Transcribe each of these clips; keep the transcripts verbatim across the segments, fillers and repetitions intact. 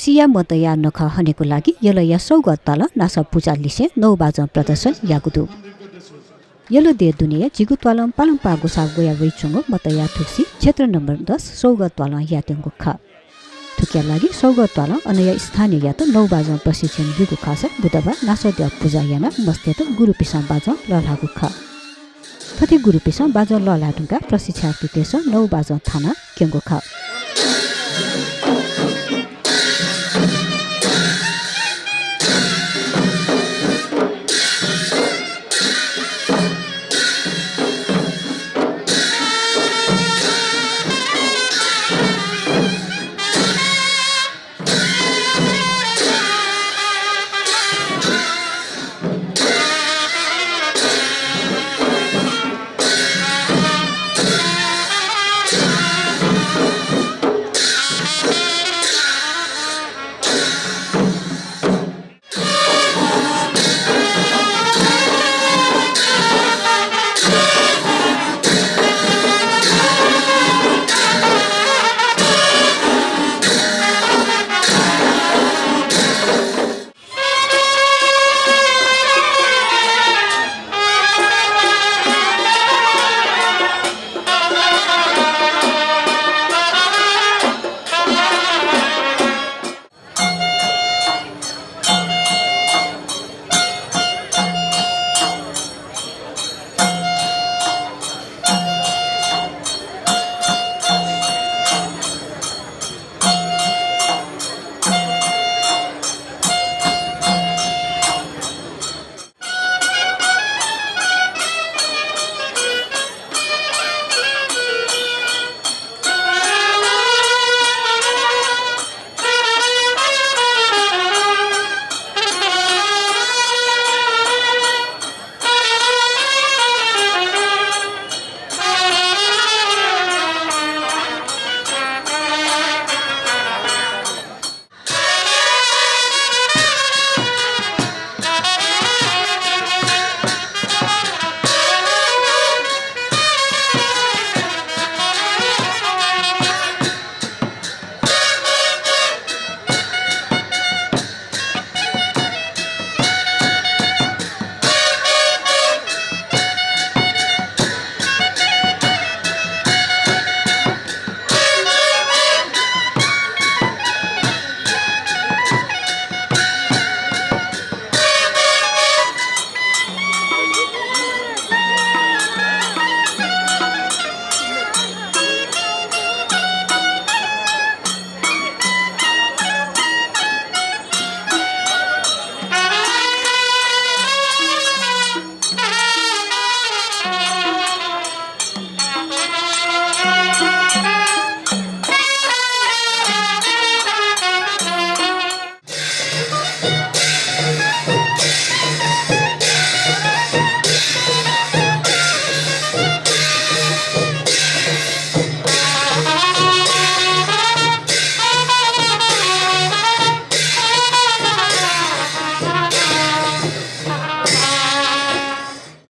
सिया मतया नखः हनेगु लागि यलया सौगः त्वालं नासः पुजा लिसें नौ बाजं प्रदर्शन याःगु दु। यल देय् दुनेया झिगू त्वालं पालंपाः ग्वसाः ग्वया वइच्वंगु मतया थुगुसी क्षेत्र नम्बर दस सौगः त्वालं यायेत्यंगु खः। थुकिया लागि सौगः त्वालं अनया स्थानीययात नौ बाजं प्रशिक्षण ब्यूगु खःसा बुधबार नासः द्यः पुजा यानाः मस्तय्त गुरुपिसं बाजं लःल्हाःगु खः। थथे गुरुपिसं बाजं लःल्हाये धुंकाः प्रशिक्षणार्थीतय्सं नौ बाजं थानाः क्यंगु खः।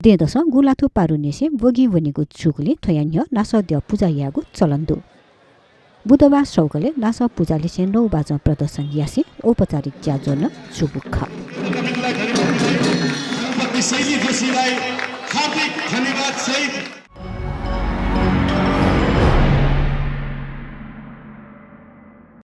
दँय्‌दसं गुँलाथ्व पारुनिसें ब्वगि वनेगु जूगुलिं थ्वया न्ह्यः नासः द्यः पुजा यायेगु चलन दु। बुधबार सौगलय् नासः पुजा लिसें नौ बाजं प्रदर्शन यासें औपचारिक ज्याझ्वः नं जूगु खः। शैली जोशीलाई हार्दिक धन्यवाद सहित